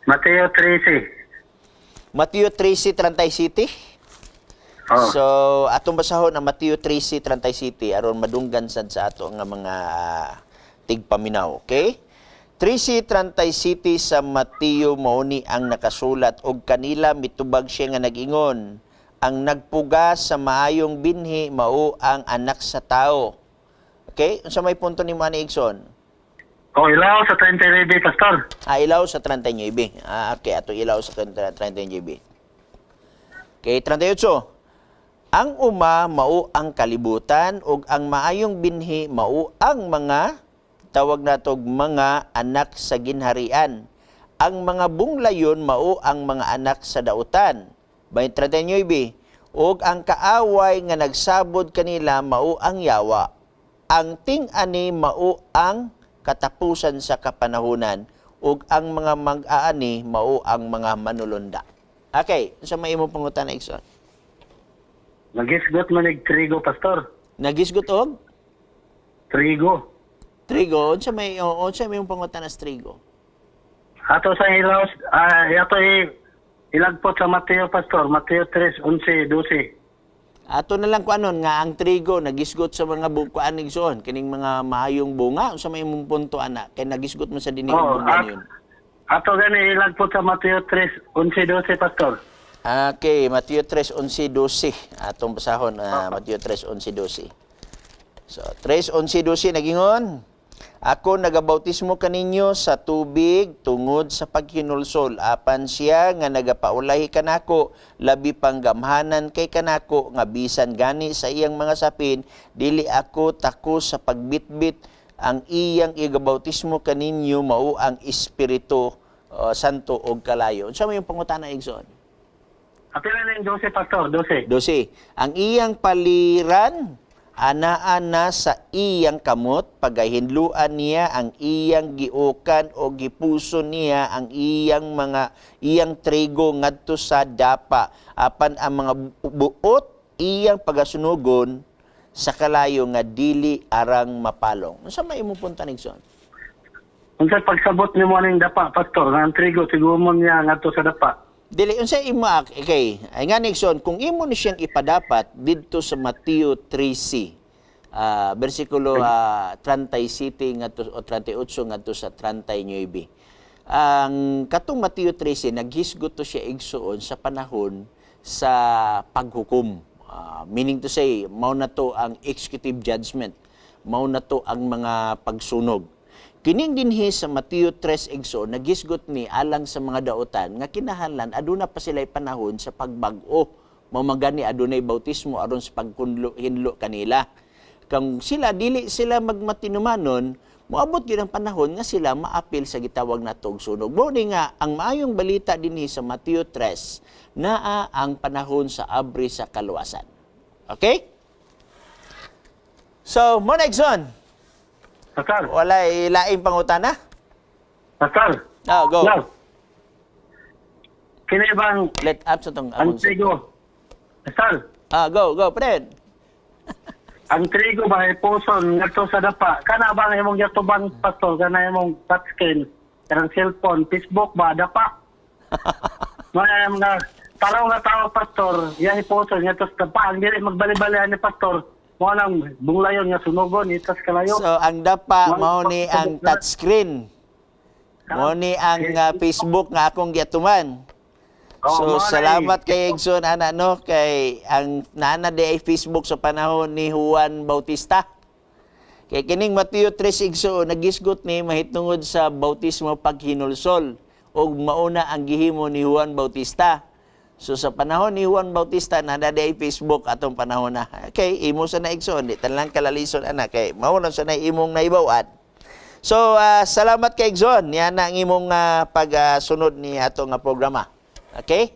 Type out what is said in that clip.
Mateo 13. Mateo 13:37. Oh. So, atong basahon ang Mateo 13:37 aron madunggan sad sa ato nga mga tigpaminaw, okay? 13:37 sa Mateo, mao ni ang nakasulat: "Og kanila mitubag siya nga nag-ingon, ang nagpuga sa maayong binhi mao ang Anak sa Tao." Okay? Unsa may punto nimo ani, Igsoon? Oh, ilaw sa 39, Pastor. Ah, ilaw sa 39. Ah, okay. Ato ilaw sa 39. Okay, 38. "Ang uma mao ang kalibutan ug ang maayong binhi mao ang mga tawag natog mga anak sa ginharian. Ang mga bunglayon mao ang mga anak sa dautan." 39. "Ug ang kaaway nga nagsabod kanila mao ang yawa. Ang ting-ani mao ang katapusan sa kapanahunan ug ang mga mag-aani mao ang mga manulunda." Okay, unsa may imong pangutana, Igsoon? Nagisgot man ig trigo, Pastor. Nagisgot og Trigo. Trigo, unsa may imong pangutana sa trigo? Ato sa ilaw, ato ilagpot sa Mateo, Pastor. Mateo 3, 11, 12. Ato na lang kuanon nga ang trigo nagisgot sa mga bukuan, Igsoon, kining mga maayong bunga. Unsa may imong punto ana kay nagisgot mo sa dinhi Oh, bunga niyon? Ato gani ilagpot sa Mateo 3, 11, 12, Pastor. Okay, Mateo 3:11, 12. Atong basahon, Mateo 3:11, 12. So, 3:11, 12 nagingon, "Ako nagabautismo kaninyo sa tubig tungod sa paghinulsol, apan siya nga nagapaulahi kanako labi pang gamhanan kay kanako nga bisan gani sa iyang mga sapin dili ako takos sa pagbitbit. Ang iyang igabautismo kaninyo mao ang Espiritu Santo og kalayo." Unsa may pangutana, Igsoon? Apila na yung 12, Pastor, 12. 12. "Ang iyang paliran anaa na sa iyang kamot, pagahinluan niya ang iyang giukan o gipuso niya ang iyang mga iyang trigo ngadto sa dapa, apan ang mga buot iyang pagasunugon sa kalayo nga dili arang mapalong." Unsa may imong punta, Igsoon? Unsa pagsabot nimo aning dapa, Pastor, nga ang trigo sigumon niya ngadto sa dapa? Dili, unsa imo, okay. Ay nga, Nixon, kung imo ni siyang ipadapat didto sa Mateo 3c, bersikulo 37 ngadto o 38 ngadto sa 39. Ang katong Mateo 13 naghisgot to siya, igsuon, sa panahon sa paghukom. Meaning to say, mao na to ang executive judgment. Mao na to ang mga pagsunog. Kining dinhi sa Mateo 3, igsoon, nagisgot ni alang sa mga dautan nga kinahanglan aduna pa sila'y panahon sa pagbag-o. Mao magani adunay bautismo aron sa pagkunlo hinlo kanila. Kung sila dili sila magmatinumanon, moabot gyud ang panahon nga sila maapil sa gitawag na sunog. Mao ni nga ang maayong balita dinhi sa Mateo 3 naa ang panahon sa abri sa kaluwasan. Okay? So, mo na, igsoon. Pastor, Wala laing pangutana? Pastor. Ah, go. Now, kini bang Let up sa tong ang trigo? Pastor, Ah, go, go, friend. Ang trigo ba ipuson ngadto sa dapa? Kana ba ang imong yatubang, Pastor, kana imong touchscreen, kanang cellphone, Facebook ba dapa? Mga taraw nga tao, Pastor, iya ipuson ngadto sa dapa. Ang dili magbali-bali ani, Pastor, mo nang bunglayon nga sunogon itas kalayo. So, ang dapa mao ni ang touchscreen. Mao ni ang Facebook nga akong giatuman. Oo, So, mao na salamat eh. kay Egson ana, no, kay ang naana di ay Facebook sa panahon ni Juan Bautista. Kay kining Mateo 3, igsoon, nagisgot ni mahitungod sa bautismo paghinulsol ug mauna ang gihimo ni Juan Bautista. So sa panahon ni Juan Bautista na di ay Facebook atong panahon na. Okay, imo sa na, igsoon, di talang kalalison ana kay mao na sa na imong naibaw-an. So salamat kay Igsoon, niya na ang imong pagsunod ni ato nga programa. Okay?